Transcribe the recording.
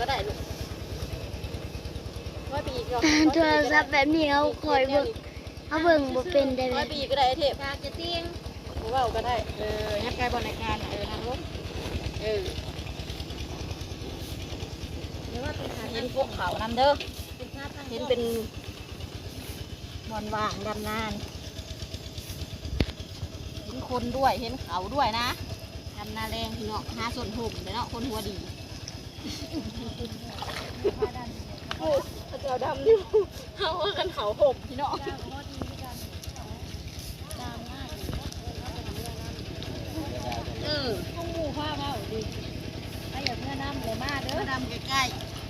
ກໍໄດ້ລູກ ຮ້ອຍປີອີກດອກ ໂທລະສັບແບບນີ້ເຮົາຄ່ອຍເບິ່ງ ເຮົາເບິ່ງບໍ່ເປັນໄດ໋ ຮ້ອຍປີກໍໄດ້ເທບ ຢາກຈະຕິງ ບໍ່ເວົ້າກໍໄດ້ ເອີ ຍັບໃກ້ບ່ອນໃນການ ເອີ ນັ່ງລົງ ເອີ ເຫັນພວກເຂົານຳເດີ ເຫັນເປັນບ່ອນວ່າງດຳນາ ເຫັນຄົນດ້ວຍ ເຫັນເຂົາດ້ວຍນະ ດຳນາແລງພີ່ນ້ອງ ຫາສົ້ນຫົ່ມເດີເນາະ ຄົນຫົວດີ. ໂອ້ ເຂົາເຈົ້າດຳຢູ່ ເຮົາພາກັນເຂົ້າຫົ່ມພີ່ນ້ອງ ເອີ ຂອງໝູ່ພາເວົ້າດີ ໃຜຢາກເມືອນຳແລ້ວມາເດີ ມາດຳໃກ້ໆ.